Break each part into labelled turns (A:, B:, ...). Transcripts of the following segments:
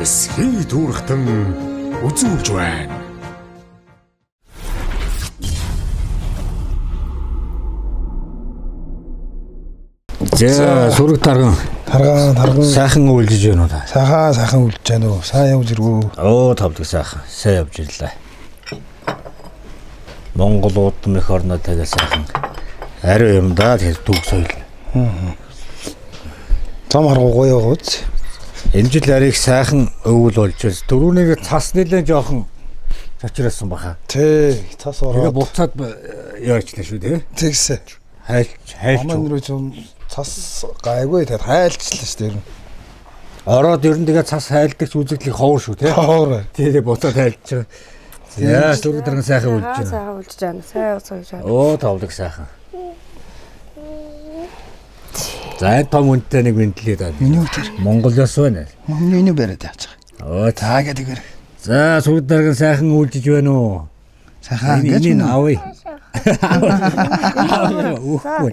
A: Эсхий түүрхтэн үзүүлж байна.
B: За сүрэг тарган
C: Таргаан тарган
B: сайхан үйлжиж байна уу та?
C: сайхан сайхан үлж байна уу? Сайн явж иргүү.
B: Оо тавдаг сайхан. Сайн явж ирлээ. Монгол удам их орноо тэгээ сайхан ариу юм да тэр дүг соёл.
C: Зам харгуу гоё байгаа үз.
B: Энэ жил ариг сайхан өвөл болж байна. Дөрөвнийг цас нэлээд жоохон цочросон баха.
C: Тэ цас
B: Тэгээ
C: ороод
B: буцаад яачлаа шүү дээ.
C: тэгсэ.
B: Хайлч хайлч.
C: Манай нэрээ ч цас гайгүй тэгээд хайлчлаа шүү дээ.
B: Ороод ер нь тэгээ цас хайлдагч үзэгдлийг ховор шүү дээ.
C: Ховор.
B: Тэгээ буцаад хайлч. За сүрэг дарган сайхан үлж байна.
D: Сайхан үлж байна. Сайн сууж байна.
B: Оо тавдаг сайхан. За энэ том үнэтэй нэг мэдлээ даа.
C: Миний үтэр.
B: Монгол ёс байна.
C: Миний энэ бариад явчих.
B: Оо
C: За гэдэг.
B: За сүрэг дарган сайхан үлжиж байна уу?
C: Сайхан гэж
B: Энийг авъя. Үхгүй.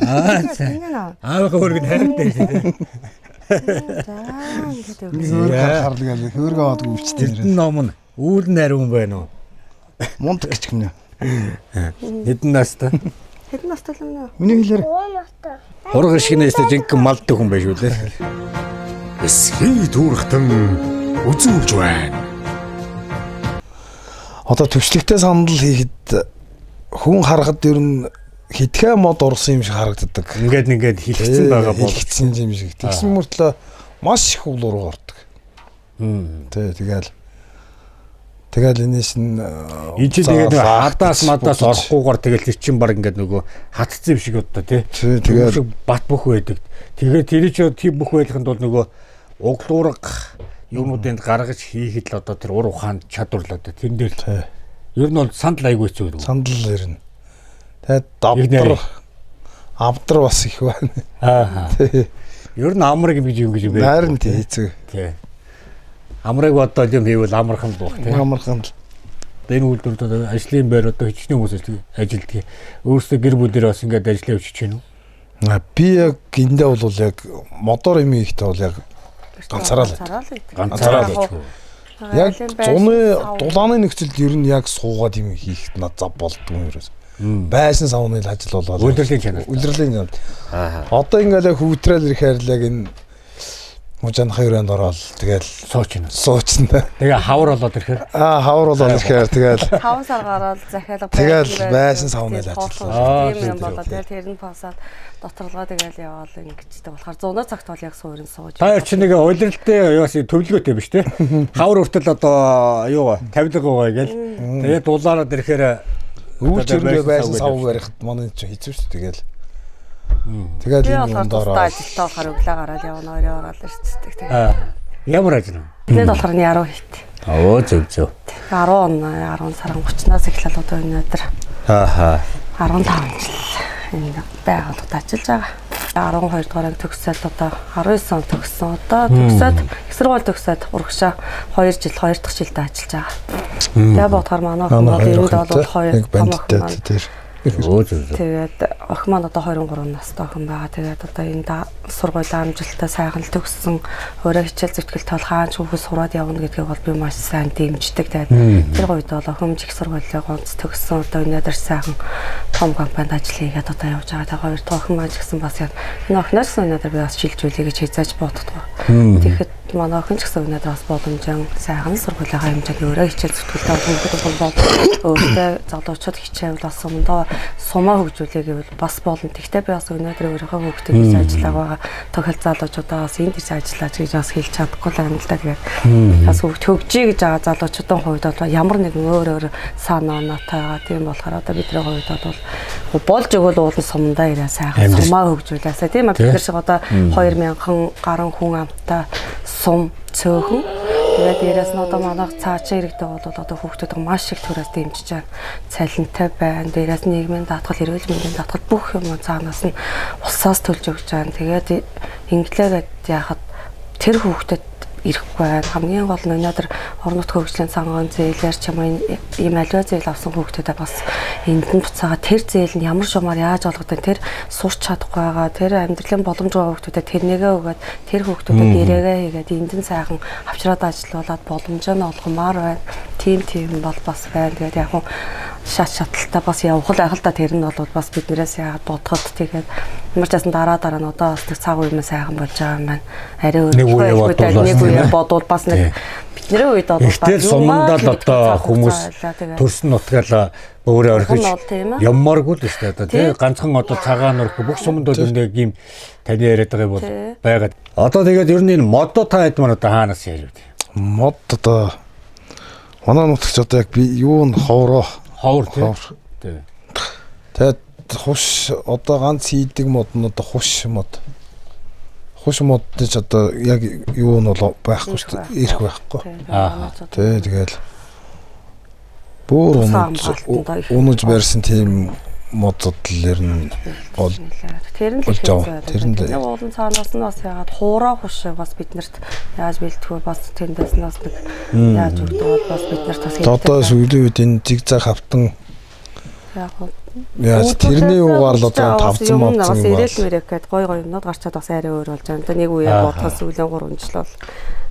B: Аа за. Аавынхаа хөргөнд хайртай шүү дээ.
D: За ингээд өгье.
C: Хөөр хархарлаг л хөөргөө аваад өвчтэй
B: Эрдэнэ
C: нэрээ.
B: ном нь үүл нь ариун байна уу?
C: Мундаг гэж юм.
B: Хэдэн настай?
D: Хэдэн настай юм нэ?
C: Миний хэлээр
B: Хураг ишгэнээс жинхэнэ малддаг хүн байж үү лээ.
A: Эсхий түүрхтэн үзүүлж байна.
C: одоо төвчлөгтэй сандал хийхэд хүн харахад ер нь хитгэн мод орсон юм шиг харагддаг.
B: Ингээд ингээд хилэгцэн байгаа бол.
C: Хэлэгдсэн юм шиг. Тэгсэн мөртлөө маш их углуур ордог. Тэ тэгэл тэгэл энэс нь
B: Энд чинь тэгээд нэг хадаас мадаас орохгүйгээр тэгэл тэр чинь баг ингээд нөгөө хатцсан юм шиг одоо тий.
C: Тий, тэгээд-
B: шиг бат бөх байдаг. Тэгээд тэр чинь тийм бөх байхын тулд нөгөө углуурга юмнуудыг гаргаж хийхэд л одоо тэр ур ухаан чадвар л одоо тэрэн дээр л
C: Тий.
B: ер нь бол сандал айгүй хэцүү гэдэг.
C: Сандал ирнэ. Тэгээд
B: Их нэр.
C: давдар авдар бас их байна.
B: Аа.
C: Тий.
B: Ер нь амраг юм гэж юм гэж юм байна.
C: Харин тий хэцүү.
B: Тий. Амраг бодоод юм хийвэл амархан л бох тий.
C: Амархан л.
B: Одоо энэ үйлдвэрт одоо ажлын байр одоо хичнээн хүмүүс ажилтдаг. Өөрсдөө гэр бүлээрээ бас ингээд ажиллаа явчих чинь үү?
C: А, би яг эндээ бол яг модоор юм хийхдээ бол яг Ганцаараа л
D: Ганцаараа л байдаг.
B: Ганцаараа л
D: Яг
B: хийчих үү?
C: яг зуны дулааны нөхцөлд ер нь яг суугаад юм хийхэд над зав болдгүй юм ерөөс. Байшин савны л ажил болоод.
B: Үйлдвэрлэлийн чанар.
C: Үйлдвэрлэлийн чанар.
B: Аа.
C: Одоо ингээл яг хүүтрээл ирэхээр л яг энэ мужаанхын өрөөнд ороод тэгэл
B: Сууч юм.
C: суучна.
B: Тэгээ хавар болоод ирэхээр
C: Аа хавар болоод ирэхээр тэгэл
D: 5 сар гараад захиалга
C: Тэгэл байсан савны л
B: ажиллаа.
D: ажиллаа. Тийм
B: Аа,
D: юм
B: тий,
D: болоо.
B: тий.
D: Тэгэл тэр нь пасаад доторлогоо тэгэл яваал ингэждэг болохоор зунаа цагт бол яг суурин сууж.
B: та хоёр чинь нэг улиралтай юу бас төвлөгөөтэй биш те. Хавар хүртэл одоо юу тавилга байгаа гээл. Тэгээ дулаараад ирэхээр
C: үүлч өрөө
B: байсан
C: байсан
B: сав
C: сав барихад манай чинь хэцүү шүү дээ тэгэл. Тэгэл
D: Би
C: энэ
D: болохоор
C: юмд
D: тусдаа
C: ороод
D: ажилтаа болохоор өглөө гараад явна, орой ороод ирцдэг. Тэгээд
B: Аа. Ямар ажил вэ?
D: Тэд болохоор нь яруу хийт.
B: Оо зөв зөв.
D: 10 он 10 сарын 30-наас эхлэл одоо өнөөдөр
B: Ааха.
D: 15 жил энэ байгууллагад ажиллаж байгаа. 12 дугаар анги төгсөөд одоо 19 он төгссөн. Одоо төгсөөд их сургууль төгсөөд урагшаа 2 жил 2 дахь жилдээ ажиллаж байгаа. Тэгээ бодохоор манай охин
C: манай
D: бол
C: хоёр
D: энд бол
C: охинтой
D: хоёр
C: нэг
D: том охин
C: бандтай
D: маань.
C: тэр.
B: Өө зөв зөв.
D: Тэгээд охин маань одоо 23 настай охин байгаа. Тэгээд одоо энэ сургуулаа амжилттай сайхан л төгссөн. Өөрөө хичээл зүтгэл тол хаан ч хүүхэд сураад явна гэдгийг бол би маш сайн дэмждэг. Тэгээд тэр үед бол охин их сургуулийг онц төгссөн. Одоо өнөөдөр сайхан том компанид ажил хийгээд одоо явж байгаа. Тэгээд хоёр дахь охин маань ч гэсэн бас яг энэ охиноос ч өнөөдөр би бас шилжүүлэе гэж хязгаарч боддгоо. Тэгэхэд манай охин ч гэсэн өнөөдөр бас боломжтой сайхан сургуулийнхаа хэмжээнд өөрөө хичээл зүтгэлтэй хүүхэд бол өөртөө залуучууд хичээвэл бас сумдаа сумаа хөгжүүлээ гэвэл бас болно. Тэгтээ би бас өнөөдөр өөрийнхөө хүүхдийг хийж ажиллааг байгаа тохиол залуучуудаа бас энд ирж ажиллаач гэж бас хэлж чадахгүй л юм л да. Тэгээд бас хүүхд хөгжиж гэж байгаа залуучуудын хувьд бол ямар нэгэн өөр өөр санаа оноотой байгаа. Тийм болохоор одоо бидний хувьд бол болж өгвөл уулын сумдаа ирээ сайхан
B: Амьдрал.
D: сумаа хөгжүүлээсэ. Тийм ээ бид нар шиг одоо 2000 гаруй хүн амттай сум цөөхөн. Тэгээд дээрээс нь одоо манайх цаашаа иргэдэг бол одоо хүүхдүүд маш их төрөөс дэмжиж байна. Цалинтай байна. Дээрээс нийгмийн даатгал, эрүүл мэндийн даатгал бүх юм цаанаас нь улсаас төлж өгч байна. Тэгээд инглээгээд яхад тэр хүүхдэд ирэхгүй байна. Хамгийн гол нь өнөөдөр орон нутгийн хөгжлийн сангийн зээлээр ч юм уу ийм аливаа зээл авсан хүүхдүүдэд бас энд нь буцаага тэр зээл нь ямар шумаар яаж олгодог, тэр сурч чадахгүй байгаа, тэр амьдралын боломжгүй хүүхдүүдэд тэрнийгээ өгөөд тэр хүүхдүүдэд гэрээгээ хийгээд энд нь сайхан авчраад ажилуулад боломжоо нь олгомоор байна. Тийм бол бас байна. Тэгээд яг хуу шат шаталтай бас явах л байх л да. Тэр нь бол бас биднээс яагаад бодоход тэгээд ямар ч байсан дараа нь одоо бас нэг цаг үе юм сайхан болж байгаа юм байна. Арай өөр
B: нэг үе
D: бодвол бас нэг бидний үед бол
B: бас сумандаа л одоо хүмүүс төрсөн нутгаал өөрөө орхиж яммааргүй л шүү дээ. Одоо тий ганцхан одоо цагаан өрх бүх суманд бол нэг юм таны яриад байгаа юм бол байгаад. Одоо тэгээд ер нь энэ модоо та хэд маань одоо хаанаас ярьв?
C: Мод одоо манай нутагч одоо яг би юу н ховроо.
B: Ховор тий.
C: Тэгээд хуш одоо ганц хийдэг мод нь одоо хуш мод. Хуш мод ч одоо яг юу нь бол байхгүй шүү дээ. Ирэх байхгүй.
B: Аа.
C: Тий тэгэл бүр унаж барьсан тийм модод л ер нь бол
D: тэр нь л
C: тэр нь
D: нэг уулын цаанаас нь бас яагаад хуурай хуш бас биднэрт яаж бэлтгэв бас тэндээс нь бас нэг яаж өгдөг бол бас биднэрт бас
C: одоо сүүлийн үед энэ зигзаг хавтан яг тэрний юугаар л одоо тавцсан модсон
D: юм байна. Ирэл мэрэг гээд гой гой юмнууд гарчаад бас арай өөр болж байгаа. Одоо нэг үеэр бодоход сүүлийн 3 жил бол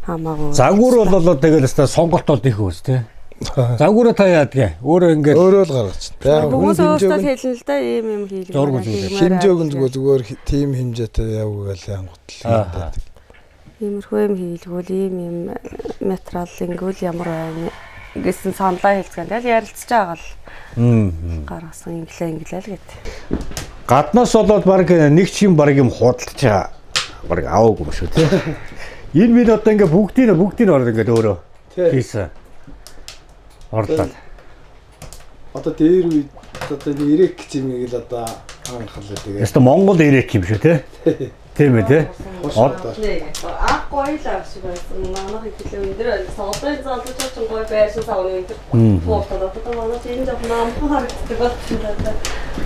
D: хамаагүй.
B: Загвар бол тэгэл өстой сонголт бол их өөс тий. Загвараа та яадгээ. Өөрөө ингээд
C: өөрөө л гаргач.
D: Тэгээ хүмүүс өөрсдөө хэлнэ л да ийм юм хийлээ.
C: Хэмжээг нь зүгээр тийм хэмжээтэй явг гээл янгот л хийдэг.
D: Иймэрхүү юм хийлгүүл ийм юм материал ингүүл ямар байна гэсэн саналаа хэлцгэн. Тэгэл ярилцж байгаа л. Гаргасан инглээ л гэт.
B: Гаднаас болоод баг нэг ч юм баг юм худалдаж баг аваагүй юм шүү тий. Энэ минь одоо ингээд бүгдийг ороод ингээд өөрөө хийсэн. Орлоо.
C: Одоо дээр үед одоо нэг эрек чимээг л одоо анхаалаа тэгээ.
B: Яста Монгол эрек юм шүү тий. Тийм ээ тий.
D: Анх гоё л авш байсан. Манайх ихлээ өндөр байсан. Одоо энэ залуучууд ч гоё байшин савны өндөр бууртаад одоо манай энэ жоох намхан харагддаг болсон байна.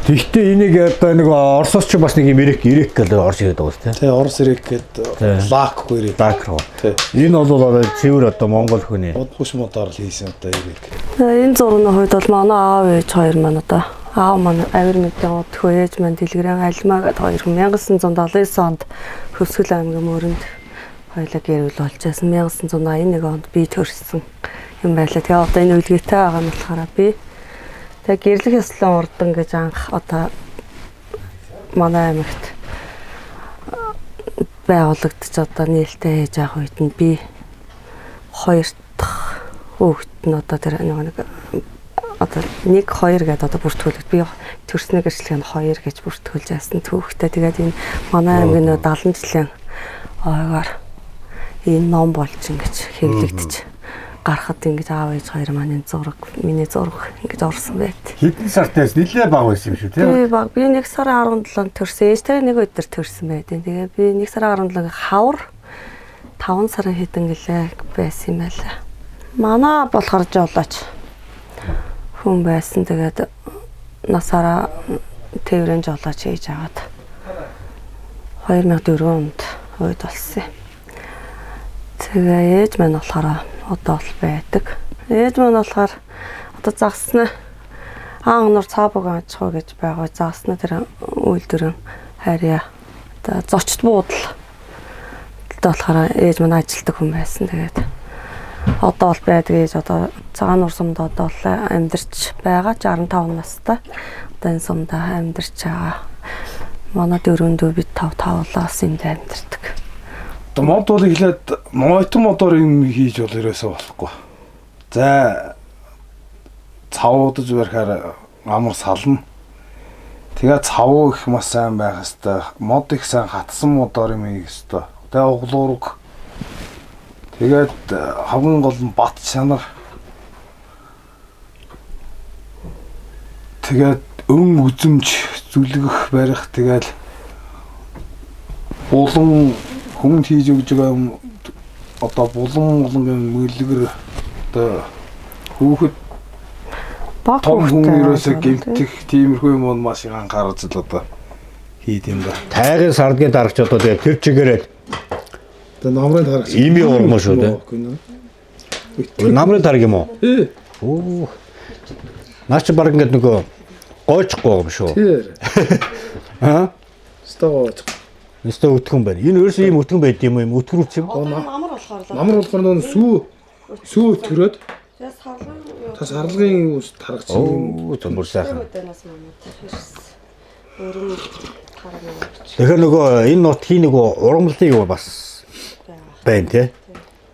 B: Тэгэхдээ энийг одоо нэг Оросоос ч бас нэг юм эрек гэдэг Орос ирээд байгаа шүү
C: тий. Орос эрек гэдэг лакгүй эрек.
B: Лак руу. Энэ бол одоо цэвэр одоо монгол хүний.
C: Хуш модоор л хийсэн одоо эрек.
D: Энэ зургийн хувьд бол манай аав ээж хоёр маань одоо аав маань авир мэдэн удахгүй ээж маань Дэлгэрэн Альмаа гэдэг 1979 онд Хөвсгөл аймгийн мөрөнд хоёлаа гэр бүл болж байсан. 1981 онд би төрсөн юм байлаа. Тэгээ одоо энэ үлгээтэй байгаа нь болохоор би тэгээ гэрлэх ёслон урдан гэж анх одоо манай аймагт байгуулагдчих одоо нээлттэй хийж явах үед нь би хоёр дахь хүүхэд нь одоо тэр нэг одоо 1 2 гэдээ одоо бүртгүүлэгд би төрсний гэрчлэг нь 2 гэж бүртгүүлж яасан түүхтэй. Тэгээд энэ манай аймгийн 70 жилийн ойгоор энэ ном болж ингэж хэвлэгдэж гарахад ингэж аав ээж хоёр маань энэ зураг миний зураг ингэж орсон байт.
B: Хэдэн сартаас нэлээ бага байсан юм шүү тий.
D: Би бага. Би 1 сарын 17-нд төрсөн. Ээжтэй нэг өдөр төрсөн байт. Тэгээ би 1 сарын 17-нд хавар 5 сарын хэдэн гэлээ байсан юм байлаа. Манай болохоор жолооч хүн байсан. Тэгээд насаараа тээврийн жолооч хийж агаад 2004 онд уйд болсон юм. Тэгээ ээж маань болохоор одоо бол байдаг. Ээж маань болохоор одоо загсна аан нур цаабог аж ахуй гэж байгаа. Загсна тэр үйлдвэрэн харьяа. Одоо зочд буудал болохоор ээж маань ажилтдаг хүн байсан. Тэгээд одоо бол байдаг ээж одоо цагаан нуур сумд одоо бол амьдарч байгаа 65 настай. Одоо энэ сумдаа амьдарч байгаа. Манай дөрөндөө бид 5 тавлаас энд амьдардаг.
C: Одоо мод бол эхлээд нойтон модоор юм хийж бол ерөөсөө болохгүй. За цавуудаж барихаар амар сална. Тэгээ цавуу их маш сайн байх хэвээр, мод их сайн хатсан модоор юм хийх хэвээр. Тэгээ углуург. Тэгээд хамгийн гол нь бат чанар. Тэгээд өн үзэмж зүлгэх барих тэгээд булан хүнд хийж өгж байгаа юм одоо булан булангийн мөлгөр одоо хүүхэд том хүн ерөөсөө гэмтэх тиймэрхүү юм бол маш их анхаарч л одоо хийд юм да.
B: Тайгын сардгийн дарагч одоо тэгээд тэр чигээрээ
C: Тэгээ намрын тараг.
B: Ими ургамал шүү дээ. Намрын тараг юм уу?
C: Тий.
B: Оо. Наа чи баг ингээд нөгөө гойчихгүй юм шүү.
C: Тий.
B: Аа?
C: Стоо.
B: Өстө өтгөн байна. Энэ ерөөсөө ийм өтгөн байд юм уу? Ийм өтгөрүүлц юм.
D: Одоо намар болохоор л.
C: Намар болохоор нөгөө сүү өтгөрөөд
D: Тэгээ сарлын юу
C: та сарлагын ус тарагч юм.
B: Оо, зүмөр сайхан.
D: өдөөс мамад. Өрөм тараг юм гэж.
B: Тэгэхээр нөгөө энэ нутгийн нөгөө ургамлын юу бас байна те.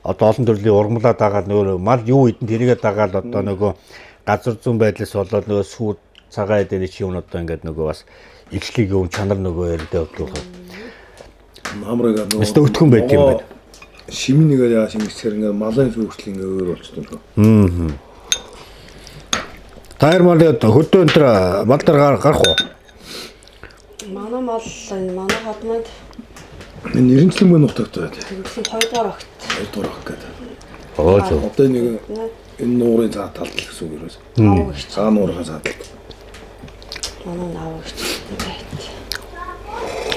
B: Одоо олон төрлийн ургамлаа дагаад нөгөө мал юу идэн тэрийгэ дагаад одоо нөгөө газар зүүн байдлаас болоод нөгөө сүү цагаан эдийн чи юм одоо ингээд нөгөө бас ижлэг юм чанар нөгөө ярдээ бодлоо.
C: Намрыг нөгөө
B: Өстө өтгөн байд юм байна.
C: Шимэн нэгээр яа шингэсээр ингээ малын сүү хүртэл ингээ өөр болчихсон юм шүү.
B: Тайр мал хөдөө энэ төр мал дээр гарах уу?
D: Манай мал энэ манай хадманд
C: Энэ нэрнчлэн мөн нутагтай байд.
D: тэмцэн 2 дугаар огт.
C: 2 дугаар ох гэдэг.
B: Оо зөв.
C: Одоо нэг энэ нуурын цаа талд л гэсэн үг ерөөс.
D: Аваг их.
C: Цагаан нуурынхаа цаа талд.
D: Манай аваг их.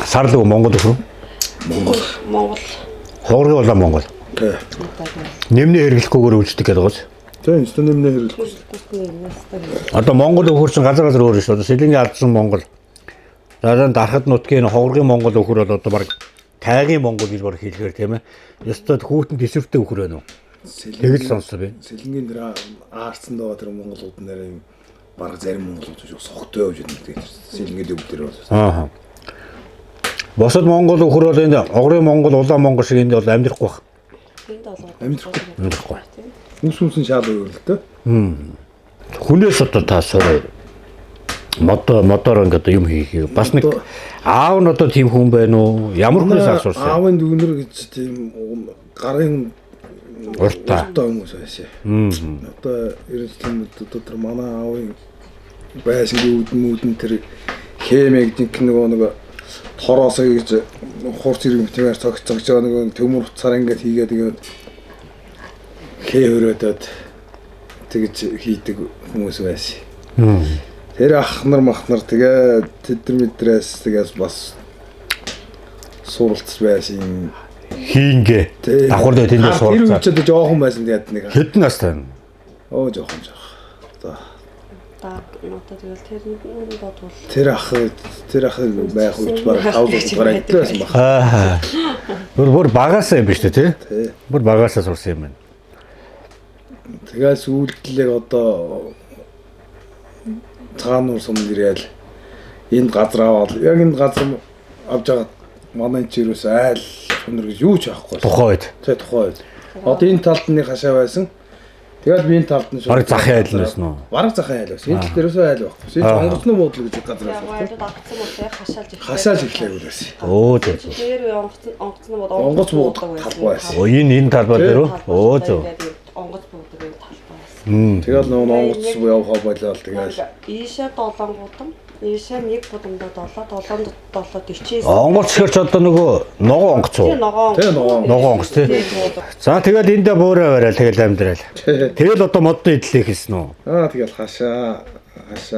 B: Сарлаг Монгол өхөр.
C: Монгол.
D: Монгол
B: Хуурын улаан Монгол.
C: Тий.
B: Нэмний хэрэглэхгүйгээр үйлчдэг гэдэг гоц.
C: Тий, энэ нэмнэ хэрэглэхгүй.
B: Одоо Монгол өхөр чинь газар газар өөр шүү. Одоо Сэлэнгийн алдсан Монгол. За дархад нутгийн ховрын Монгол өхөр бол одоо баг тайгийн Монгол гэж баг хэлгээр тийм ээ. Ёстой хүүтэн төсөвтэй өхөр байна уу? Тэгэл сонссон би.
C: Сэлэнгийн тэр аарцсан байгаа тэр монголууд нэр юм баг зарим монголууд шүү согтой явж идэв гэдэг. Сэлэнгийн дөв дээр бол.
B: Аа. Босод Монгол өхөр бол энэ огрын Монгол, улаан Монгол шиг энд бол амьдрахгүй байх.
D: Энд болоо.
C: Амьдрахгүй.
B: Амьдрахгүй.
C: Үс үсэн шал өөр л дээ.
B: Хүнээс одоо та сураа. Модоор ингээд юм хийх. Бас нэг аав нь одоо тийм хүн байна уу? Ямар хүнээс асуурсан?
C: Аавын дүгнэр гэж тийм гарын
B: Уртаа.
C: уртаа хүмүүс байсан. Одоо ерөнхийдөө одоо тэр манай аавын байшингийн үүдэн үүдэн тэр хэмээг жинхэнэ нөгөө нэг тороосоо гэж хурц иргэн битмээр цогц цогц байгаа нөгөө төмөр утсаар ингээд хийгээд ингээд хээ хөрөөдөд тэгж хийдэг хүмүүс байсан. Тэр ах нар мах нар тэгээ тэд нар мэдрээс тэгээс бас суралц байсан.
B: Хийнгээ. Давхар дээр тэндээ
C: Тэр
B: суралцаа.
C: үе ч одоо жоохон байсан тэгээд нэг.
B: Хэдэн настай вэ?
C: Оо жоохон жоох. За
D: Одоо тэгэл тэр нь бодвол
C: тэр ах байх үед бараг 5 6 дугаар ангид байсан баг.
B: Аа. Бүр багасаа юм биш үү те?
C: Тий.
B: Бүр багасаа сурсан юм байна.
C: Тэгээд сүүлдлэг одоо цагаан нуур сум ирээл энд газар аваад яг энэ газар авч байгаа манай чи юус айл чунар гэж юу ч авахгүй.
B: Тухайн үед.
C: Тий тухайн үед. Одоо энэ талд нэг хашаа байсан. Тэгэл би энэ талд нь
B: Бараг захын айл нь байсан уу?
C: Бараг захын айл байсан. Энэ тал дээрээсээ айл байхгүй. Энэ онгоцны буудлын гэж газар
D: яг
C: байсан.
D: айлууд агцсан бол яг хашаалж эхлэв.
C: Хашаалж эхлэв байсан.
B: Өө зөв. зөв.
D: Тэр үе онгоцны бод
C: Онгоц буудаг талбай байсан.
B: Оо энэ талбай дээр үү? Өө зөв.
D: Онгоц буудаг энэ талбай байсан.
C: Тэгэл нөгөө онгоц явахаа болоод тэгэл
D: Ийшээ 7 гудам, ийшээ нэг гудамдаа 7, 7 7 49.
B: Онгоц гэхэр ч одоо нөгөө ногоо онгоц уу?
D: Тий ногоон.
C: Тий, ногоон.
B: Ногоон онгоц тий. За тэгэл эндээ буурай барайл тэгэл амьдрал. Тэгэл одоо модны идэл хийсэн үү?
C: Аа тэгэл хашаа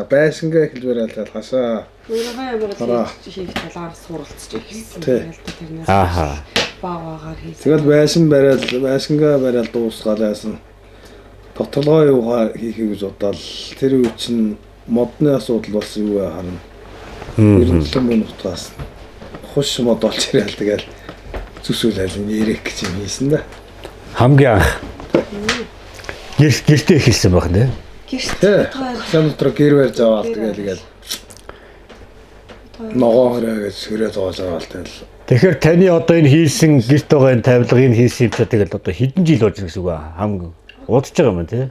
C: байшингаа эхэлж барайл тэгэл хашаа
D: Өөрийнхөө амьдрал
C: Хараа.
D: хийх талаар суралцж эхэлсэн.
C: Тий.
D: Тэгэл тэрнээс
B: Ааха.
D: баг багаар хийсэн.
C: тэгэл байшин барайл байшингаа барайл дуусгаалаасан. Тоторлогоо юугаа хийхээ гэж бодоол тэр үе чинь модны асуудал болсон юу вэ харна. 97 мөн утгаас хуш мод олж ирээл тэгэл зүсүүл айл нэрэх гэж юм хийсэн да.
B: Хамгийн анх гэртээ эхэлсэн байх нэ.
D: Гэрт
C: Тий. Хашаа дотор гэр барьж аваад тэгэл тэгэл ногоон хорой гэж сөрөө зоож аваад тэгэл
B: Тэгэхээр таны одоо энэ хийсэн гэрт байгаа энэ тавилга энэ хийсэн юм чи тэгэл одоо хэдэн жил болж байгаа гэсэн үг аа хамгийн удаж байгаа юм тий.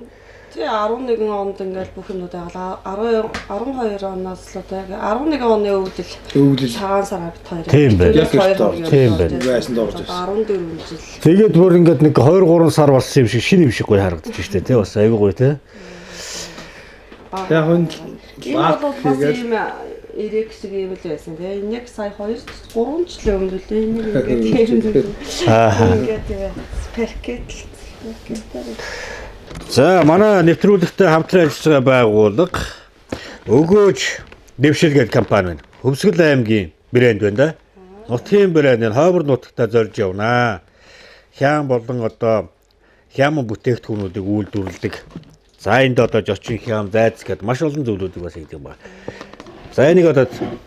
D: Тий 11 онд ингээл бүх юмнууд байгалаа. 10 12 оноос л одоо яг 11 оны өвдөл
C: өвлөл
D: цагаан сар бит хоёр.
B: Тийм байна.
C: Яг гэрт орж.
B: Тийм байна.
C: Байшинд орж ирсэн.
D: 14 жил.
B: Тэгээд бүр ингээд нэг 2 3 сар болсон юм шиг шинэ юм шиг гоё харагдчих штэ тий. Бас айгүй гоё тий.
C: Яг энэ
D: Энэ
C: лак
D: бол бас
C: хийгээд
D: ийм эрэг шиг юм л байсан тий. Нэг сая 2 3 жилийн өмнө л энэ нэг ингээд тийм.
B: Аа.
D: Ингээд тийм паркет л паркетээр
B: За манай нэвтрүүлэгтээ хамтран ажиллаж байгаа байгууллага өгөөж дэвшил гэдэг компани байна. Хөвсгөл аймгийн брэнд байна да. Нутгийн брэнд энэ хойбор нутагта зорж явнаа. Хяан болон одоо хяман бүтээгдэхүүнүүдийг үйлдвэрлэдэг. За энд одоо жочин хям, зайц гэдээ маш олон зүйлүүдийг бас хийдэг юм байна. За энийг одоо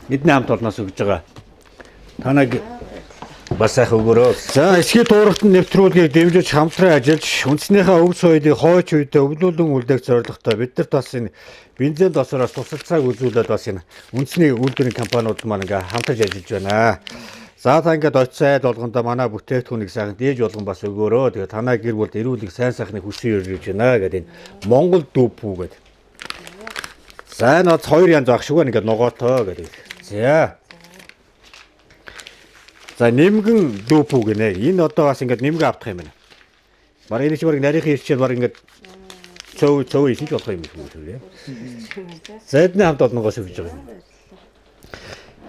B: эдний хамт олноос өгж байгаа. Танаг бас сайхан өгөөрөө. За эсхий туурагт нэвтрүүлгийг дэмжиж хамтран ажиллаж үндснийхээ өв соёлыг хойч үедээ өвлүүлэн үлдээх зорилготой бид нарт бас энэ бензин досороос тусалцааг үзүүлээд бас энэ үндэсний үйлдвэрийн компаниуд маань ингээ хамтарч ажиллаж байна. За та ингээд очисон айл болгондоо манай бүтээгдэхүүнийг сайхан дээж болгон бас өгөөрөө. Тэгээ танаа гэр бүлд эрүүлэг сайн сайхныг хүсэн өргөж байна гэдэг энэ Монгол дүүпүү гэдэг. За энэ хоёр янз ах шиг байна ингээд ногоотой гэдэг. За. За нэмгэн дүүпүү гинэ. Энэ одоо бас ингээд нэмгэн авдах юм байна. Бараг энэ чи бараг нарийнхын ирчээр бараг ингээд цөв цөв ишиж болох юм шиг үү. За эдний хамт олнонгоос өгж байгаа юм.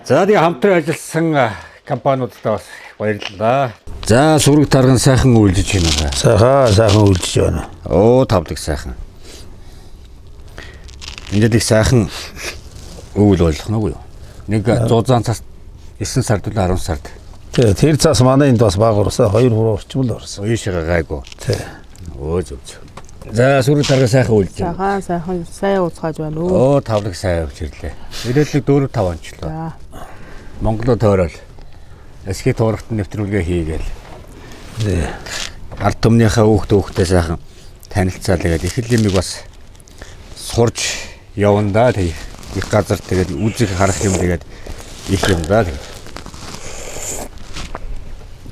B: За тэгээ хамтран ажилласан компаниудтай бас баярлалаа. За сүрэг тарган сайхан үйлдэж байна.
C: Сайхан сайхан үлдэж байна.
B: Оо тавлаг сайхан. Ингээд их сайхан өвөл болох нь үгүй юу? Нэг зузаан цас 9 сард үл 10 сард.
C: Тэ тэр цаас манай энд бас баг урсан 2 3 орчим л орсон.
B: Уишгаа гайгүй.
C: Тэ.
B: Өө зөв зөв. За сүрэг тарган сайхан үйлдэж байна.
E: Сайхан сайхан сайн уцгааж байна уу?
B: Оо тавлаг сайн явж ирлээ. Ирээдлэг 4 5 ончлоо.
E: За.
B: Монголоо тойрол. Эсхий туурагт нэвтрүүлгээ хийгээл.
C: Тэ.
B: Ард түмнийхээ хүүхд хүүхдээ сайхан танилцаал тэгээд их л юмыг бас сурж явна да тэг. Их газар тэгээд үзэх харах юм тэгээд их юм да тэг.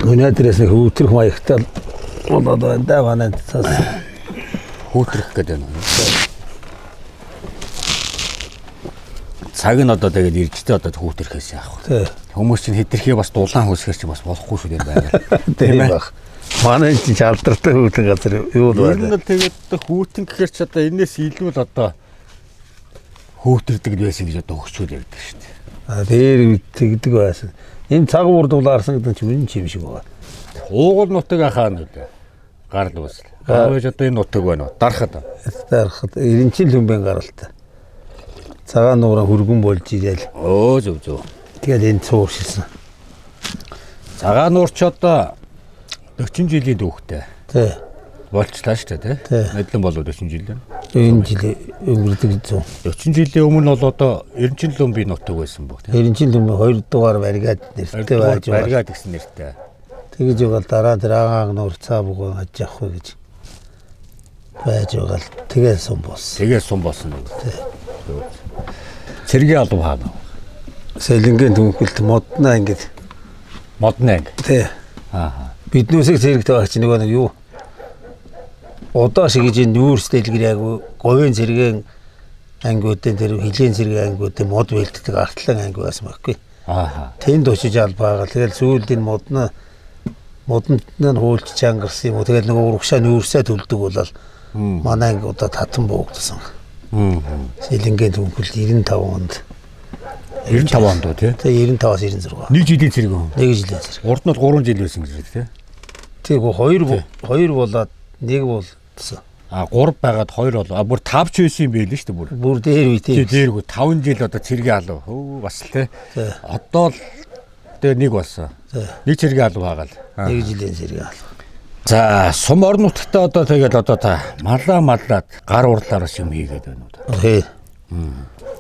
C: Өнөөдрөөс нэг өвтрөх маягтай болоод байна да манай цаас.
B: Хүүтрэх гэдэг байна. Цаг нь одоо тэгээд иржтэй одоо хүүтрэхээс яах вэ?
C: Тэ.
B: Хүмүүс чинь хитрхи бас дулаан хөөсгөр чи бас болохгүй шүү дээ байна.
C: Тийм баг. Манай энэ чинь алдартай хүүтэн газар юу л
B: Ер нь
C: байна.
B: бол тэгээд одоо хүүтэн гэхэр чи одоо энэс илүү л одоо хүүтрдэг л байсан гэж одоо хөгчүүл ярьдаг шүү дээ.
C: А дээр үед тэгдэг байсан. Энэ цаг урд улаарсан гэдэг нь чи үнэн ч юм шиг байгаа.
B: Уугуул нутаг ахаа нүлээ. Гарал үүсэл. Аав ээж одоо энэ нутаг байна уу? Дарахад.
C: Дарахад 90 л хүмбэн гаралтай. Цагаан нуураа хөргөн болж ирээл.
B: Өө зөв зөв.
C: Тэгэл энэ цууршилсан.
B: Цагаан нуур ч одоо 40 жилийн дүүхтэй
C: Тэ.
B: болчлаа шүү дээ,
C: Тий.
B: тий. Мэдлэн болов 40 жил.
C: Энэ жил өнгөрдөг зүүн.
B: 40 жилийн өмнө бол одоо 90 лүмбийн нутаг байсан бүх тий.
C: 90 лүмбэ 2 дугаар бариад нэртэй байж байгаа.
B: Бариад гэсэн нэртэй.
C: Тэгэж байгаа л дараа тэр агааг нуур цаа бугуй аж явах вэ гэж байж байгаа л тэгэл сум болсон.
B: Тэгээ сум болсон нэг. Тий. Цэргийн алба хаана?
C: Сэлэнгийн түнхэлт моднаа ингэж
B: Модны анги.
C: тий.
B: Аа.
C: Биднүүсийг зэрэгтэй багч нөгөө нэг юу удаа шиг гэж нүүрс дэлгэр яг говийн цэргийн ангиудын тэр хилийн цэргийн ангиудын мод бэлддэг артлан анги байсан байхгүй.
B: Аа.
C: Тэнд очиж албаагаа. Тэгэл сүүлд энэ модноо модонд нь хуульч чангарсан юм уу. Тэгэл нөгөө урагшаа нүүрсээ төлдөг болол манай анги удаа татан буугдсан. Сэлэнгийн түнхэлт 95 онд.
B: 95 онд уу тий?
C: Тэгээ 95-аас 96.
B: Нэг жилийн цэрэг хүн.
C: Нэг жилийн зэрэг.
B: Урд нь бол 3 жил байсан гэж байна тий.
C: Тэгвэл хоёр хоёр болоод нэг болдсон.
B: А 3 байгаад 2 бол а бүр 5 ч байсан юм байл л шүү дээ бүр.
C: Бүр дээр үе
B: Тий
C: тийм.
B: дээргүй 5 жил одоо цэргийн алба. Хөө бас л тий.
C: Тий.
B: Одоо л тэгээ нэг болсон.
C: Тий.
B: Нэг цэргийн алба хаагаал.
C: Нэг жилийн зэрэг алга.
B: За сум орон нутгтаа одоо тэгэл одоо та малаа малаад гар урлаар бас юм хийгээд байна уу да.
C: Тий.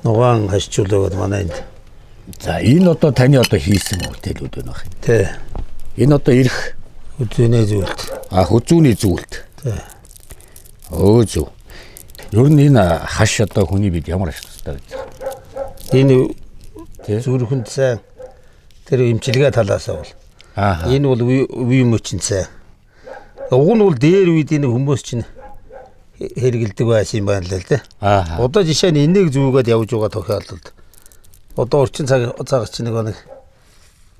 C: Нугаан хашчуулаад манай энд.
B: За энэ одоо таны одоо хийсэн бүтээлүүд байна бах.
C: Тий.
B: Энэ одоо ирэх
C: Үзүүнээ зүйлт.
B: а хүзүүний зүйлт.
C: Тий.
B: Өө зөв. Ер нь энэ хаш одоо хүний бид ямар ач тустай байж байгаа.
C: Энэ
B: Тий.
C: зүрхэнд сайн тэр эмчилгээ талаасаа бол.
B: Аа.
C: Энэ бол үе мөчн сайн. Уг нь бол дээр үед энэ хүмүүс чинь хэрэгэлдэг байсан юм байна л дээ.
B: Аа.
C: Одоо жишээ нь энийг зүүгээд явж байгаа тохиолдолд одоо орчин цаг цаг чинь нөгөө нэг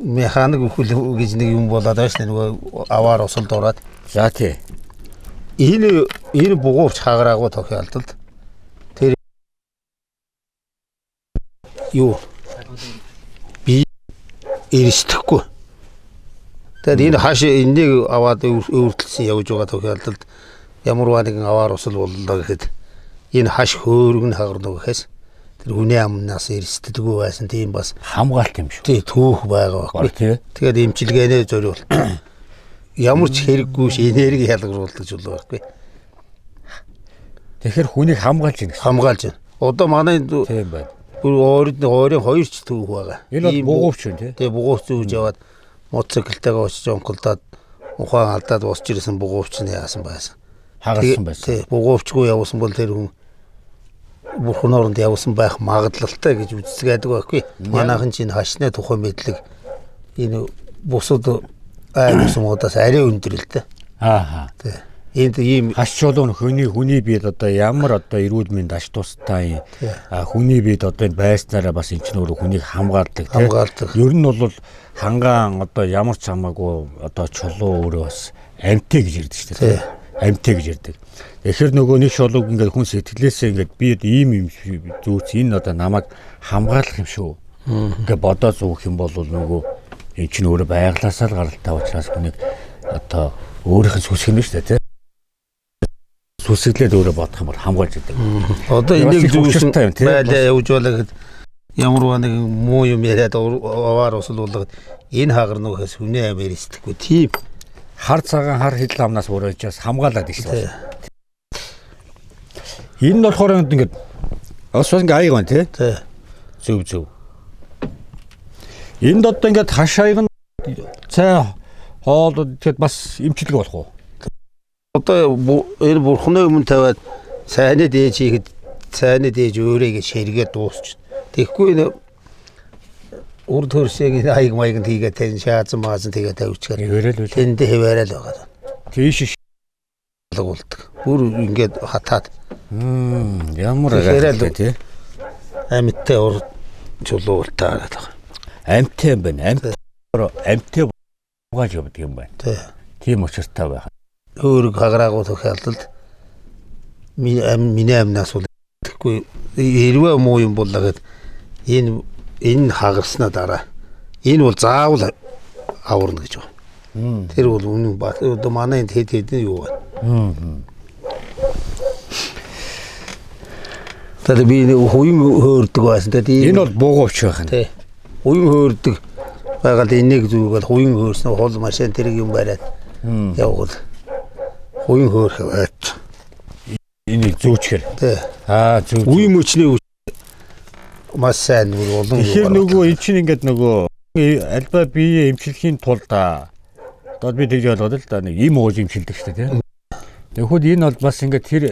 C: механик өхөл гэж нэг юм болоод байна шүү дээ нөгөө аваар усалд ороод
B: За тий.
C: энэ энэ бугуувч хагараагүй тохиолдолд тэр юу би эрсдэхгүй. Тэгэхээр энэ хааш энийг аваад өөрчлөсөн явж байгаа тохиолдолд ямар нэгэн аваар усал боллоо гэхэд энэ хаш хөөргөн хагарна гэхээс тэр хүний амнаас эрсддэггүй байсан тийм бас
B: Хамгаалт юм шүү.
C: тий түүх байгаа
B: Бар
C: байхгүй.
B: тий.
C: Тэгээд эмчилгээнээ зориулт
F: Ямар ч хэрэггүй ш энерги ялгаруулдаг чулуу байхгүй.
B: Тэгэхээр хүнийг хамгаалж байна гэсэн.
F: Хамгаалж байна. Одоо манай
B: Тийм байна.
F: Бүр ойрын ойрын хоёр ч түүх байгаа.
B: Энэ бол бугуувч байна тий.
F: Тэгээ бугуувч зүүж яваад мотоциклтэйгээ очиж онколдоод ухаан алдаад босч ирсэн бугуувч нь яасан байсан.
B: Хагалсан байсан.
F: Тий, бугуувчгүй явсан бол тэр хүн бурхан оронд явсан байх магадлалтай гэж үздэгэдэг байхгүй. Манайхан чинь хашны тухай мэдлэг энэ бусад айл усмуудаас арай өндөр л дээ.
B: Аа.
F: Тий. Энд ийм
B: хаш чулуу хүний биед одоо ямар одоо эрүүл мэнд ач тустай хүний биед одоо энэ байснараа бас энэ ч нөр хүнийг хамгаалдаг
F: тий. Хамгаалдаг.
B: Ер нь бол хангаан одоо ямар ч хамаагүй одоо чулуу өөрөө бас амьтээ гэж ярьдаг шүү дээ. Амьтээ гэж ярьдаг. Тэгэхээр нөгөө нэг чулууг ингээд хүн сэтгэлээсээ ингээд би ийм юм зүүц энэ одоо намайг хамгаалах юм шүү. Ингээд бодоо зүүх юм бол нөгөө энэ чинь өөрөө байглаасаа л гаралтай учраас хүнийг одоо өөрийнх нь сүсэг нь шүү дээ тий. Сүсэглээд өөрөө бодох юм бол хамгаалж идэг.
F: Одоо энийг зүүсэн байлаа явж байлаа гэхэд ямар нэг муу юм яриад аваар усалуулгаад энэ хагар нүхээс хүний амь эрсдэхгүй тийм
B: хар цагаан хар хил амнаас өөрөө ч бас хамгаалаад шүү дээ. Энэ нь болохоор ингээд бас ингээд аяг байна тий. Зөв зөв. Энд одоо ингээд хаш аяг нь цай хоол тэгэхэд бас эмчилгээ болох уу?
F: Одоо энэ бурхны өмнө тавиад цайны дээж хийхэд цайны дээж өөрийгөө ширгээ дуусч. Тэгэхгүй энэ үр төрсийг аяг маяг нь хийгээ тань шаазан маазан тэгээ тавьчихаар.
B: Хэвээрэл үл.
F: Тэнд хэвээрэл байгаа.
B: Тийш
F: болдог. Бүр ингээд хатаад.
B: Ямар гайхалтай тий.
F: Амьттай ур чулуултаа гэдэг.
B: Амьттай юм байна. Амьттай бугааж явдаг юм байна.
F: Тий.
B: Тийм учиртай байх.
F: Хөөрөг хагараагүй тохиолдолд миний амнаас бол тэгэхгүй хэрвээ муу юм боллоо гэд энэ хагарснаа дараа энэ бол заавал аварна гэж байна. Тэр бол үнэн ба одоо манай энд хэд хэдэн юу байна. Тэгээд би хуйн хөөрдөг байсан. Тэгээд
B: энэ бол буугууч байх нь.
F: Тий. Хуйн хөөрдөг байгаад энийг зүгэл хуйн хөөрсөн хол машин тэрэг юм бариад явгал хуйн хөөрх байт.
B: Энийг зүүчгэр.
F: Тий.
B: Аа зүү.
F: Үе мөчний маш сайн бүр олон.
B: Тэгэхээр нөгөө эн чинь ингээд нөгөө альба бие эмчилхийн тулд одоо би тэгж ойлгоод л да нэг им ууж эмчилдэг шүү дээ тий. Тэгвэл энэ бол бас ингээд тэр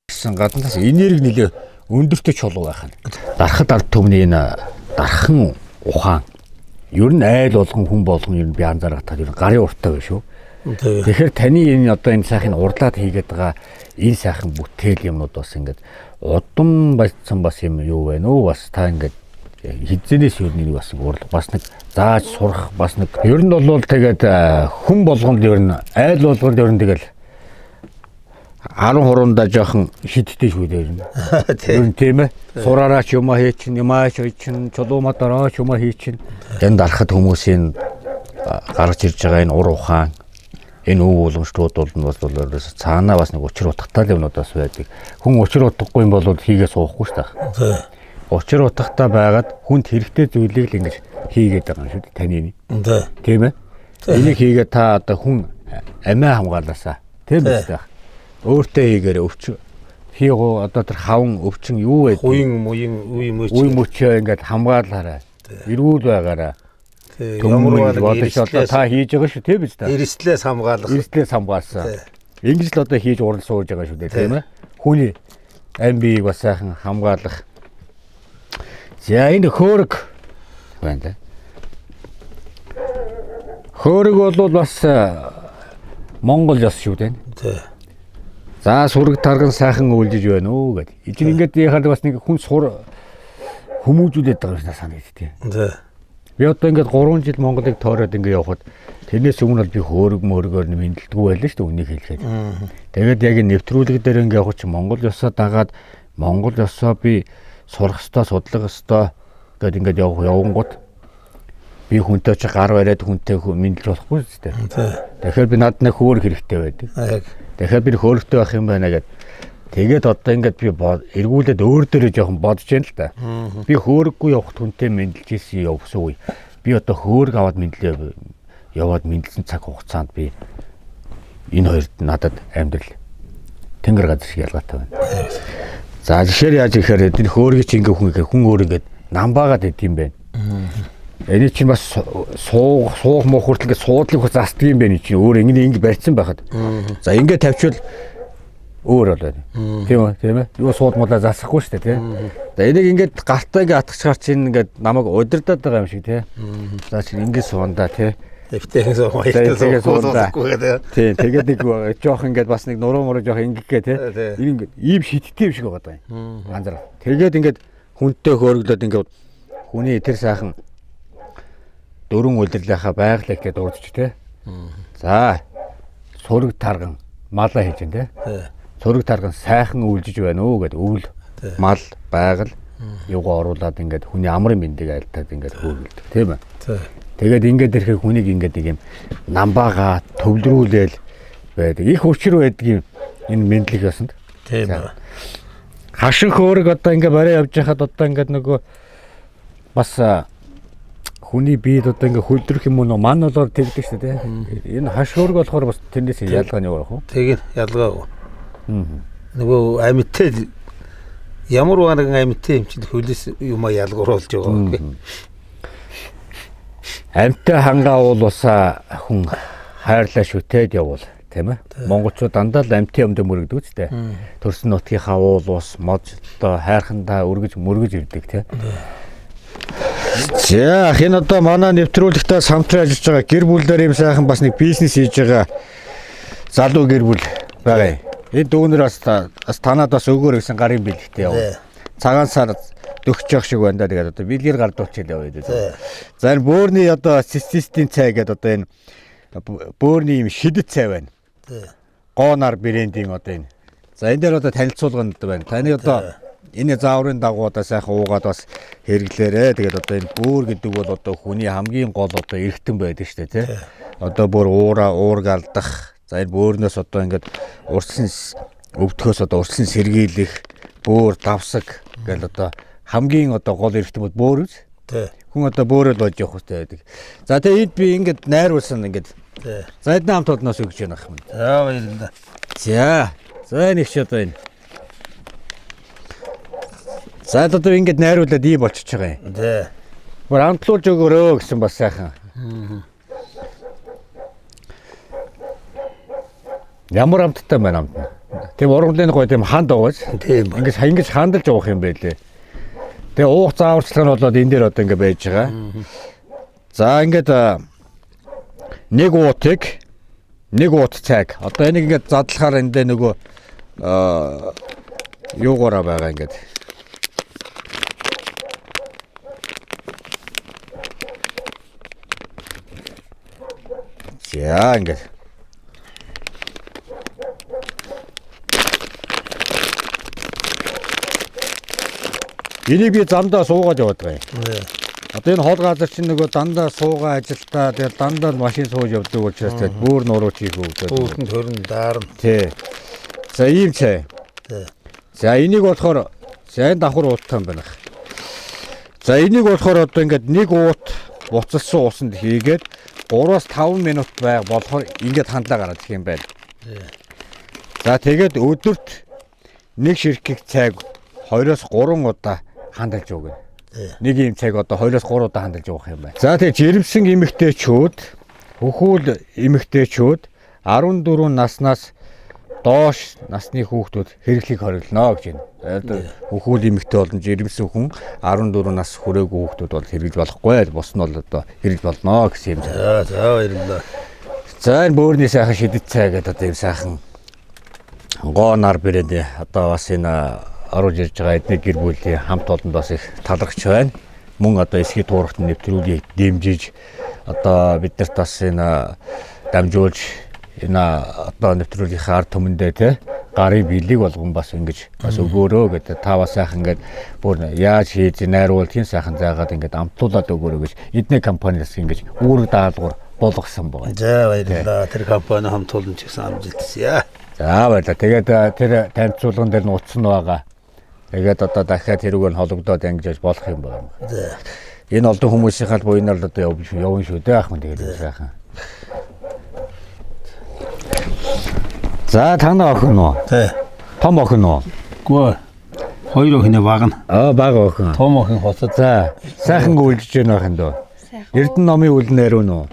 B: гэсэн гаднаас энерги нэлээ өндөртэй чулуу байх нь. Дархад ард түмний энэ дархан ухаан ер нь айл болгон хүн болгон ер нь би анзаарах тал ер нь гарын урттай байх шүү. Тэгэхээр таны энэ одоо энэ сайхан урлаад хийгээд байгаа энэ сайхан бүтээл юмнууд бас ингээд удам болсон бас юм юу байна уу бас та ингээд хизэнээс ер нь бас урлах бас нэг зааж сурах бас нэг ер нь бол тэгээд хүн болгонд ер нь айл болгонд ер нь тэгэл 10 хуруундаа жоохон шидтэй шүү дээ ер нь. Ер нь тийм ээ. Сураараач юмаа хий чинь, юмаач хий чинь, чулуу модорооч юмаа хий чинь. Энэ дарахад хүмүүсийн гарч ирж байгаа энэ ур ухаан энэ өв уламжлууд бол нь бас бол цаанаа бас нэг учир утгатай юмнууд бас байдаг. Хүн учир утгагүй юм бол хийгээ суухгүй шүү дээ. Учир утгатай байгаад хүнд хэрэгтэй зүйлийг л ингэж хийгээд байгаа юм шүү дээ таны. Тийм ээ. Энийг хийгээ та одоо хүн амиа хамгаалаасаа. Тийм үү? Өөртөө хийгээрээ өвчин хийгөө одоо тэр хаван өвчин юу вэ?
F: Хуйн муйн үе мөч.
B: Үе мөчөө ингээд хамгаалаарай. Эрүүл байгаарай.
F: Ямар
B: нэг одоо та хийж байгаа шүү тийм үү та?
F: Эрсдлээс хамгаалах.
B: Эрсдлээс хамгаалсан. Ингэж л одоо хийж урал сууж байгаа шүү дээ тийм ээ. Хүний ам биеийг бас сайхан хамгаалах. За энэ хөөрөг байна да. Хөөрөг бол бас Монгол ёс шүү дээ.
F: Тий.
B: За сүрэг тарган сайхан өвлөж байна уу гэд. Энд ингээд яхаад бас нэг хүн сур хүмүүжүүлээд байгаа юм шиг санагдтыг.
F: Тий.
B: Би одоо ингээд 3 жил Монголыг тойроод ингээд явхад тэрнээс өмнө бол би хөөрөг мөргөөр нэмэлтгүй байлаа шүү дээ үнийг хэлэхэд. Тэгээд яг энэ нэвтрүүлэг дээр ингээд явхад чи Монгол ёсоо дагаад Монгол ёсоо би сурах ёстой, судлах ёстой гэд ингээд явангууд би хүнтэй чи гар бариад хүнтэй мэдлж болохгүй шүү дээ. Тэгэхээр би над нэг хөөрөг хэрэгтэй байдаг. Тэгэхээр би хөөрөгтэй байх юм байна гэд. Тэгээд одоо ингээд би эргүүлээд өөр дээрээ жоохон бодож байна л да. Би хөөрөггүй явахд хүнтэй мэдлж ийсэн явсан үе. Би одоо хөөрөг аваад мэдлээ Яваад мэдлсэн цаг хугацаанд би энэ хоёрт надад амьдрал тэнгэр газар шиг ялгаатай байна. За жишээр яаж ихээр энэ хөөргөч ингээ хүн ингээ хүн өөр ингээ намбаагаад идэм юм байна. Энэ чинь бас суух суух муу хүртэл ингээ суудлыг хөө застдаг юм байна чинь өөр ингэ ингэ барьсан байхад. За ингээ тавьчвал өөр бол байна. Тийм үү? Тийм ээ. Юу суудмуулаа засахгүй шүү дээ, тийм. За энийг ингээд гартаа ингээ атгачгаар чинь ингээд намайг удирдах байгаа юм шиг тийм. За чинь ингээ суунда тийм.
F: Эвтэйхэн суух маягтай суухгүй гэдэг.
B: Тийм, тэгээд нэг жоох ингээд бас нэг нуруу муруу жоох ингэхгээ тийм. Энэ ингээд ийм шидтэй юм шиг байгаа юм. Ганцаар. Тэгээд ингээд хүнтэй хөөрөглөөд ингээд хүний тэр сайхан дөрвөн улирлынхаа байгалыг гээд дурдчих тий. За сураг тарган малаа хийж дээ. Сураг тарган сайхан үүлжиж байна уу гэд өвөл мал байгаль юугаа оруулаад ингээд хүний амрын мэндийг айлтаад ингээд хөөргөлдөг тийм ээ. Тэгээд ингээд ирэхээр хүнийг ингээд нэг юм намбаага төвлөрүүлээл байдаг. Их учир байдаг юм энэ мэдлэг ёсонд.
F: Тийм ээ.
B: Хашин хөөрөг одоо ингээд барай явж байхад одоо ингээд нөгөө бас хүний биед одоо ингээ хөлдрөх юм уу ман болоор тэгдэг шүү дээ. Энэ хаш хөөрөг болохоор бас тэрнээс ялгаа нь юу байх вэ?
F: Тэг ялгаагүй. Нөгөө амьтад ямар нэгэн амьтан юм чинь хөлөөс юм а ялгууруулж байгаа гэх.
B: Амьтаа хангаа уул усаа хүн хайрлаа шүтээд явуул тийм ээ. Монголчууд дандаа л амьтан юмд мөрөгдөг ч тийм. Төрсөн нутгийнхаа уул ус мод одоо хайрхандаа өргөж мөргөж ирдэг тийм. За энэ одоо манай нэвтрүүлэгтээ самтран ажиллаж байгаа гэр бүлээр юм сайхан бас нэг бизнес хийж байгаа залуу гэр бүл байгаа юм. Энэ дүүнер бас танад бас өгөөр гэсэн гарын бэлэгтэй яв. Цагаан сар дөхч явах шиг байна да. Тэгээд одоо бэлгээр гардуулчихъя яваа гэдэг. За энэ бөөрний одоо цэцистийн цай гэдэг одоо энэ бөөрний юм шидэт цай байна. Гоонар брендийн одоо энэ. За энэ дээр одоо танилцуулга байна. Таны одоо энэ зааврын дагуу одоо сайхан уугаад бас хэрэглээрэ. Тэгээд одоо энэ бөөр гэдэг бол одоо хүний хамгийн гол одоо эргэтэн байдаг шүү дээ, тий. Одоо бүр уураа уург алдах. За энэ бөөрнөөс одоо ингээд урьдчилан өвдөхөөс одоо урьдчилан сэргийлэх, бөөр давсаг гэл одоо хамгийн одоо гол эргэтэн бол бөөр үз.
F: Тий.
B: Хүн одоо бөөрөө л болж явах хэрэгтэй байдаг. За тэгээд энд би ингээд найруулсан ингээд.
F: Тий.
B: За эдний хамт олноос өгч яах юм.
F: За баярлалаа.
B: За. За нэг чи одоо энэ. За одоо ингээд найруулад ийм болчихж байгаа юм.
F: Тий.
B: Бүр амтлуулж өгөөрөө гэсэн бас сайхан. Ямар амттай байна амт нь. Тийм ургамлын гоё тийм ханд уугаж.
F: Тийм ба.
B: Ингээд хандалж уух юм байлээ. Тэгээ уух зааварчилгаа нь болоод энэ дээр одоо ингээд байж байгаа. За ингээд нэг уутыг нэг уут цайг. Одоо энийг ингээд задлахаар энэ дээр нөгөө юугаараа байгаа ингээд. За ингээд. Энийг би замдаа суугаад яваад байгаа юм. Одоо энэ хол газар чинь нөгөө дандаа суугаа ажилтаа тэгэл дандаа машин сууж явдаг учраас тэгэл бүүр нуруу чих өвдөд.
F: Бүүртэнд хөрн даарна.
B: Тий. За ийм цай.
F: Тий.
B: За энийг болохоор за энэ давхар ууттай юм байна. За энийг болохоор одоо ингээд нэг уут буцалсан усанд хийгээд 3-5 минут байг болохоор ингээд хандлаа гараад ирэх юм байна. За тэгээд өдөрт нэг ширхэг цайг 2-3 удаа хандалж өгнө. Нэг ийм цайг одоо 2-3 удаа хандалж явах юм байна. За тэгээд жирэмсэн эмэгтэйчүүд, хөхүүл эмэгтэйчүүд 14 наснаас доош насны хүүхдүүд хэрэглэхийг хориглоно гэж байна. Хөхүүл эмэгтэй болон жирэмсэн хүн 14 нас хүрээгүй хүүхдүүд бол хэрэглэж болохгүй. Бус нь бол одоо хэрэглэж болно гэсэн юм.
F: За за баярлалаа.
B: За энэ бөөрний сайхан шидэт цай гэдэг одоо ийм сайхан гоонар брэнд одоо бас энэ оруулж ирж байгаа эдний гэр бүлийн хамт олонд бас их талархч байна. Мөн одоо эсхий туурахт нэвтрүүлгийг дэмжиж одоо биднэрт бас энэ дамжуулж энэ одоо нэвтрүүлгийнхээ ард түмэндээ те гарын биелийг болгон бас ингэж бас өгөөрөө гэдэг та бас сайхан ингээд бүр яаж хийж найруулах юм сайхан заагаад ингээд амтлуулад өгөөрөө гэж эдний компаниас ингэж үүрэг даалгавар болгосон байгаа.
F: За баярлалаа. Тэр компани хамт олон ч гэсэн амжилтсая.
B: За баярлалаа. Тэгээд тэр танилцуулган дээр нь утас нь байгаа. Тэгээд одоо дахиад тэрүүг нь холбогдоод ингэж болох юм байна.
F: За.
B: Энэ олон хүмүүсийнхаа л буйнаар л одоо явна шүү дээ ах мэн тэгээд сайхан. За танай охин уу?
F: Тий.
B: Том охин уу?
F: Гүү. Хоёр охины баг нь.
B: Аа бага охин.
F: Том охин хотод.
B: За сайхан үйлжиж байна охин дөө. Эрдэнэ номын үл нэр үү?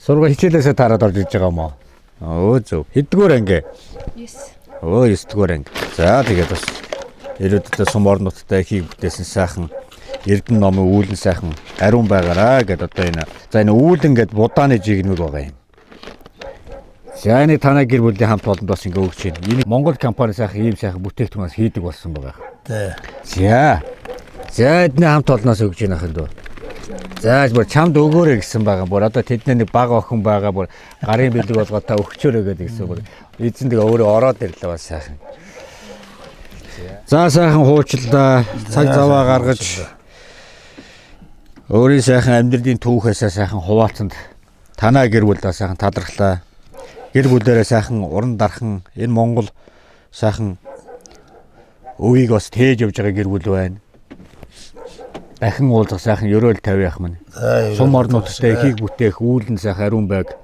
B: Сургууль хичээлээсээ тараад орж иж байгаа юм уу? Өө зөв. Хэддүгээр анги?
G: 9.
B: Өө 9-р анги. За тэгээд бас ирээдүйдээ сум орон нутагтай ихийг бүтээсэн сайхан Эрдэнэ номын үүлэн сайхан ариун байгаараа гэд одоо энэ за энэ үүлэн гэд будааны жигнэг байгаа юм. За энэ танай гэр бүлийн хамт олонд бас ингээ өгч байна. Энэ Монгол компани сайхан ийм сайхан бүтээгдэхүүнээс хийдэг болсон байгаа.
F: Тий.
B: За. За эдний хамт олноос өгч байна ахын дөө. За бүр чамд өгөөрэй гэсэн байгаа. Бүр одоо тэдний нэг бага охин байгаа. Бүр гарын бэлэг болгоод та өгчөөрэй гэдэг гэсэн бүр эзэн тэгээ өөрөө ороод ирлээ бас сайхан. За сайхан хуучлаа. Цаг заваа гаргаж өөрийн сайхан амьдралын түүхээсээ сайхан хуваалцанд танаа гэр бүлдээ сайхан талархлаа. Гэр бүлээрээ сайхан уран дархан энэ Монгол сайхан өвийг бас тээж явж байгаа гэр бүл байна. Дахин уулзах сайхан ерөөл тавиах минь.
F: За
B: Сум орон нутагтай ихийг бүтээх үүлэн сайхан ариун байг.